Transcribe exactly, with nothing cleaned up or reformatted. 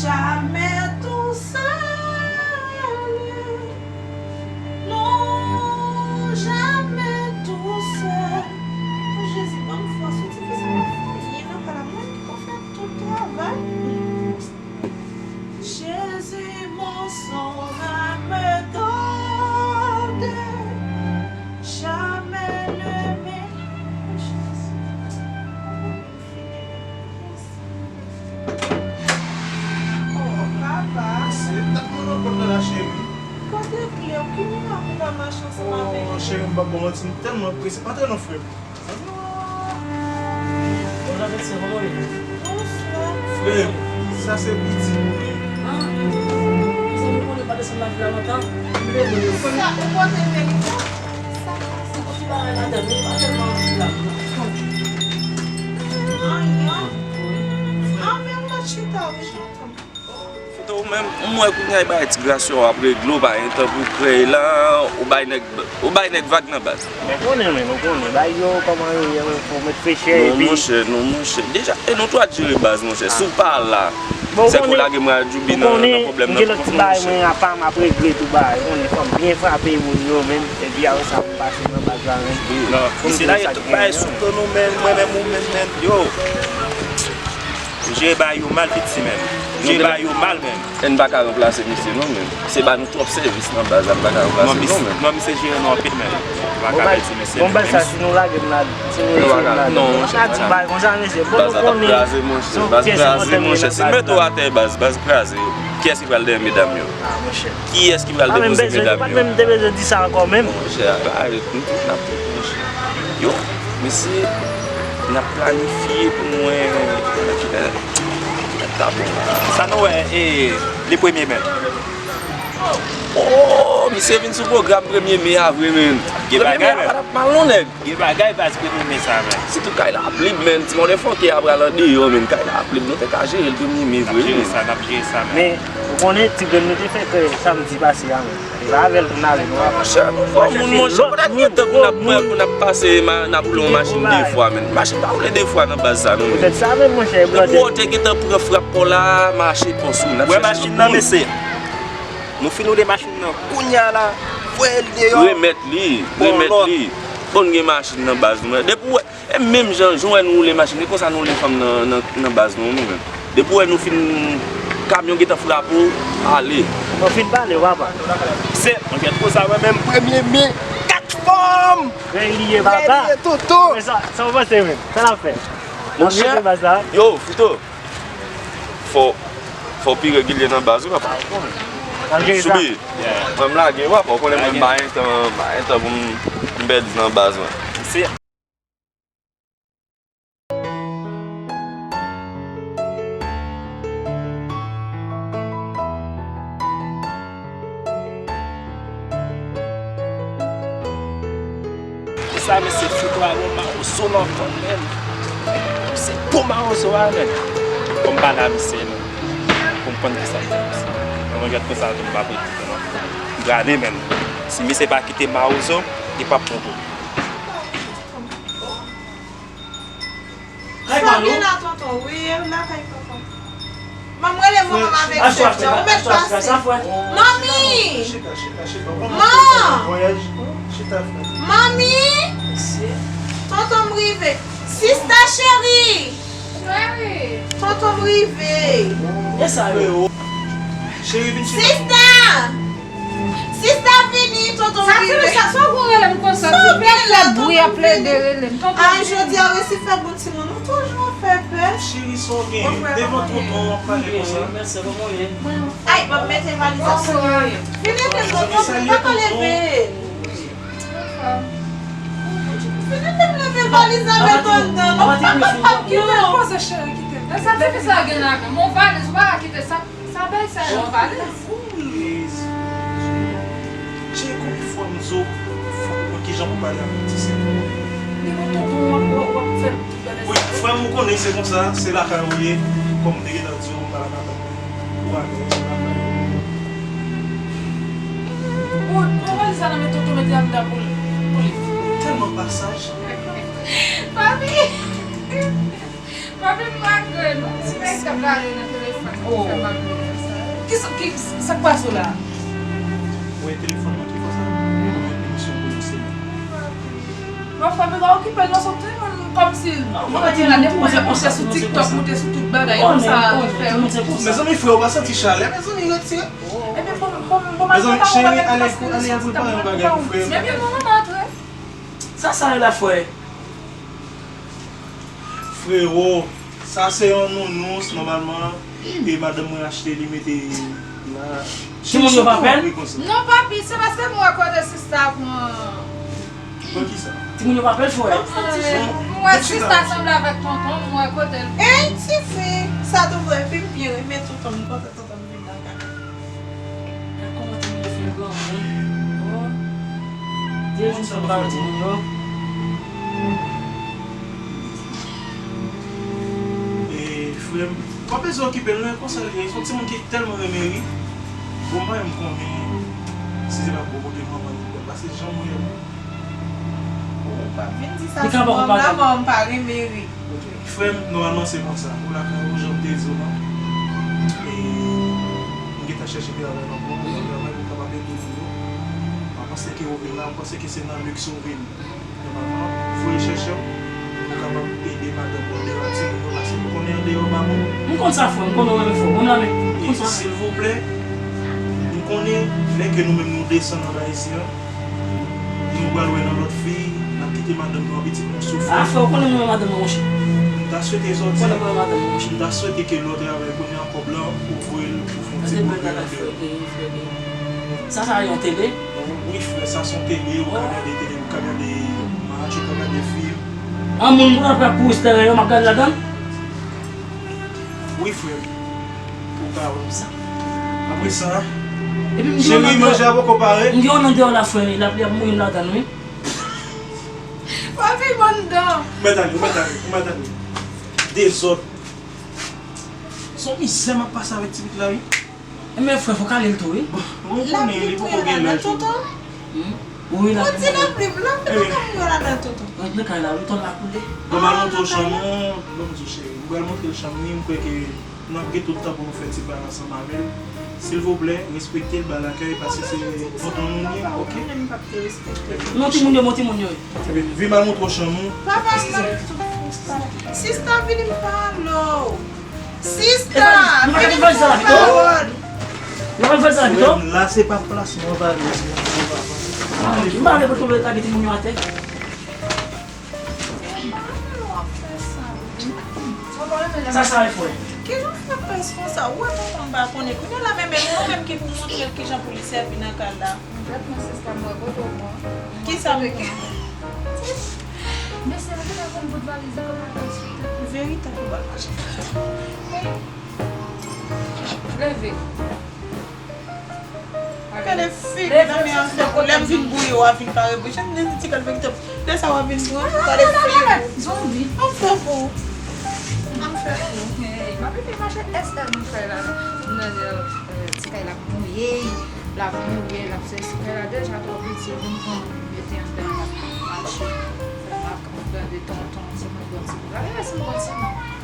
Jamais tout seul. Non, jamais tout seul. O Jezi, ban m fòs, ou ti fè sa nan fanmi nan, pa la mwen ki konn fè tout travay. Jésus, mon sauveur, me donne jamais le meilleur. Oh, papa. Se tèt mwen nan pòt la, cheri. Kote kle w? Ki mirak ou pa mache ansanm avèk li? Oh, cheri, m p ap ba w manti, m tèlman prese. Antre non, frè m. Bonjou, mesye, kòman w ye? Bonswa. Frè m, sa se pitit mwen. Ah, mezanmi, konnen pa desann lavi a lontan. M leve yo. Sa, ou pote verite? Sa, sa, sa. Yon ti bagay ladann, men li pa tèlman anpil la. Anyen. Wi. Ah, men ou mèt chita, wi, jantan. Fito, ou menm, m wè kounye a, e bagay ti gras yo w ap regle, w pa gen tan pou krèy la, ou bay nèg, ou bay nèg vag nan baz. Men konnen, men, ou konnen, bay yo, kòman yo ye, men, fò w mèt fè chè, non, epi monchè, non, monchè. Deja, e nou twa jere baz, monchè. Si w pa la, bon, sèke w lage mwen ak Djoubi nan, nan pwoblèm nan. M gen lòt ti bagay, mwen, apa m ap regle tou bagay. Ou konnen, fò m byen frape moun yo, men, epi apre sa, pou m pase nan baz la, men. Non, misye lage tout bagay sou do nou, men, mwen menm, ou menm, men, yo. Jere bagay yo mal, piti, men. Jere bagay yo mal, men. E n pa ka ranplase misye non, men. Se ba nou twòp sèvis nan baz la, n pa ka ranplase l non, men. Non, misye jere nou anpil, men. Nou pa ka pèdi misye, men. Bon, baz sa, si nou lage m la, si nou lage m la, non, monchè, pa di bagay konsa, mesye. Bon, nou konnen se yon pyès enpòtan nan baz la. Si m mete w atè, baz, baz kraze. Kiyès ki pral dèyè medam yo? Ah, monchè. Kiyès ki pral depoze medam yo? Pa menm te bezwen di sa ankò menm. Monchè, arèt, nou tout n ap tout, monchè. Yo, mesye, n ap planifye pou nou wè kilè, kilè ta bon la. Sa nou wè, e, le premye me? Oh, misye vin sou pwogram premye me a vre, men. Premye me a pa t ap mal non, nèg. Gen bagay baz premye me sa, men. Sitou kay la ap lib, men. Ti mòde fòkè a pral andeyò, men. Kay la ap lib, nou te ka jere l premye me vre, men. N ap jere sa, n ap jere sa, men. Men, ou konnen, ti grenn nou te fè krèy samdi pase a, men. E pa avè l pou n ale, non. Monchè, nou fò moun, monchè. Kote n gen tan pou n ap pran, pou n ap pase, n ap woule yon machin de fwa, men. Machin pa woule de fwa nan baz sa, non, men. Poutèt sa menm, monchè, e blòdè. Depi w te gentan pran frap pa w la, mache pòs ou. N ap chèche tout moun. Nou fin woule machin nan kounye a la, voye l deyò. Remèt li, remèt li. Bon, n gen machin nan baz nou. Depi w wè, e menm jan, jan w wè nou woule machin, e konsa nou woule fanm nan, nan, nan baz nou, nou menm. Depi w wè nou fin, kamyon gentan frape w, ale. Mwen fin pale, papa. Se, mwen gen tro sa, mwen menm premye me, kat fanm. Rèy li ye, papa. Rèy li ye, toto. Men sa, sa w panse menm? Sa n ap fè? N ap mete baz la. Yo, Fito. Fò, fò w pi regilye nan baz ou, papa. Soubi, mwen m lage w, papa, ou konnen mwen m pa gen tan, pa gen tan pou m, m pèdi nan baz mwen. Sa, mesye, fout w a yon mawozo nan kò l, men. Se bon mawozo a, men. Fò m pale a misye, men. Pou m konn kisa l fè misye. Mwen, mwen jwèt konsa, tou, m pa pran ti tan, non. M prale, men. Si misye pa kite mawozo, li p ap pran pou li. Kay Malo? Fanmi la, tonton, wi, e lakay papa. Manmi, rele manman avèk sèl jan. Ou mèt pase. Manmi! Chita, chita, chita. Manman, manman, vwayaj. Chita, frè. Manmi! Tonton m rive. Sista cheri! Cheri! Tonton m rive. E sa yo? Cheri, vin chita. Sista! Sista vini, tonton m rive. Sa ti sa, sa w rele m konsa? Ti pè fè bri, ap plede rele m. Tonton m vini. Ay, jodi a resi fè bon timoun, ou toujou fè pè. Cheri, sa w gen? Devan tonton w ap pale konsa. Ay, m ap mete valiz la pou ou. Vin ede m, tonton, m pa ka leve. Vin ede m leve valiz la, met anndan. Non, pa, pa, pa, kite l poze, cheri, kite l. Sa ti fi sa gen ladan? Mon valiz, ou pa ka kite sa. Sa bay sa yo pale. Jezi. Cheri, konbyen fwa m di w, fò w konn kijan pou pale ak yon ti sè? Li gon tonton w ap, w ap, w ap fè l tout bagay. Wi, frè m, ou konnen se konsa, se lakay ou ye. Kòm m te gentan di w, m pa t ap atann ou ale lakay ou. Ou, ou valiz sa nan men tonton mete anndan pou li, pou li. Tèlman pa saj. Papi! Papi, m pa grenn, non, ti nèg k ap rale nan telefòn. Kisa, ki, sa k pase w la? Ou wè telefòn nan ki fè sa? Mwen gen misyon pou nou seri. Mwen fè piga okipe l nan soti, mwen kòmsi mwen di la depi ou se sou TikTok, moute sou tout bagay konsa, ou fè. Mezanmi, frè, ou pa santi chalè, mezanmi, retire. Ebyen, bon, bon, bon, mezanmi, cheri, ale pou, ale pou l pare yon bagay pou frè. Ebyen, bon, mwen antre. Sa, sa la, frè. Frewo, sa se yon nounous, nòmalman, e madanm mwen achte li mete la. Timoun yo pa pè l? Non, papi, se paske m wè kote sista pran. Pran kisa? Timoun yo pa pè l, frè? M wè sista sanble avèk tonton, m wè kote l. Ey, tifi, sa tou vrè, epi m byen renmen tonton, m kontan tonton m vin nan kay. Gad kòman timoun yo fin granmoun. Oh. De jou san pale timoun yo. E, frè m, pa bezwen okipe l, non, e konsa l ye. Se yon timoun ki tèlman renmen ri. Bon, mwen, m konnen, si se pa gwo kote manman li, pase jan mwen. Ou pa vin di sa sou manman la, manman m pa renmen ri. Frè m, nòmalman se konsa. Ou lakay ou, jan m te di w lan. E, m gentan chèche travay nan bon, travay pou m kapab ede moun yo. Mwen panse ke ou vin la, mwen panse ke se nan liks ou vin. Nòmalman, voye chèche w, ou kapab ede madanm ou andeyò a timoun yo, paske m konnen andeyò pa bon. M konn sa, frè m, m konnen w renmen frè w, bon, m renmen, m konn sa. Silvouplè, m konnen, lè ke nou menm nou desann anba isi a, nou pral wè nan lòt fi, n ap kite madanm nou an pitit nou soufri. A, frè, ou konnen mwen renmen madanm mwen, monchè. M ta swete jodi a, m ta swete ke lè w travay kounye a kòb la, ou voye l pou fè yon ti bout andeyò. Sa, sa yon tele? Wi, frè, sa se yon tele, ou ka gade tele, ou ka gade match, ou ka gade fim. An moun pou ap kouri sou teren yo, m ap gade ladan l? Wi, frè m. Ou ka wè m sa. Apre sa, epi m gen yon cheri, manje a poko pare. M gen yon nan deyò la, frè, l ap, l ap mouri m ladan l, wi. Papi, bon dan. Ou mèt ale, ou mèt ale, ou mèt ale. Dezòd. Se yon mizè m ap pase avèk ti pitit la, wi. Ebyen, frè, fòk ale l tou, wi. Bon, ou konnen, li poko gen laj, wi. Wi, l ap di lapli, lapli pa ka mouri ladan, tonton. Rant nan kay la, wi, tòl la koule. Bon, m al montre w chanm ou, bon, m di w, cheri, m pral montre l chanm li, m kwè ke n ap gen tout tan pou nou fè ti bagay ansanm avè l. Silvouplè, respekte l, ba l lakay, paske se tonton nou li, oke? Non, timoun yo, bon, timoun yo. Ebyen, vin m al montre w chanm ou. Papa, m ap tou fou sa. Sista, vini m pale w. Sista, vini m pale w. Frè m, la se pa plas mwen, valèz mwen, papa. M pa vle pou tonbe leta gen timoun yo atè. Sa, sa e frè. Kijan w fè pès konsa? Ou wè tonton m pa konnen. Kounye a la, men, men nou menm ki pou montre l kijan pou li sèvi nan kay la. Gad mwen, sista, m wè kote w pran. Kisa m pran? Mesye, nou te ka konn bout valiz li kòman l sou tèt li. Veritab ou pral mache. Leve. Gade figi nan men an fè pou lè m vin gouye w a vin pare bouch. Jan m di ti kal Veritab, lè sa w a vin pran, gade figi. Zonbi. An fè pou. An fè pou. Hey, m ap vin mache S L nou fè la. M nan, euh, ti kay la. Mouye, l ap mouye, l ap sesi kay la deja twò piti, ou konn kòman nou mete anndan l ap mache. Ak anndan de tonton, ti moun bon ti moun. Gade si m bon ti moun.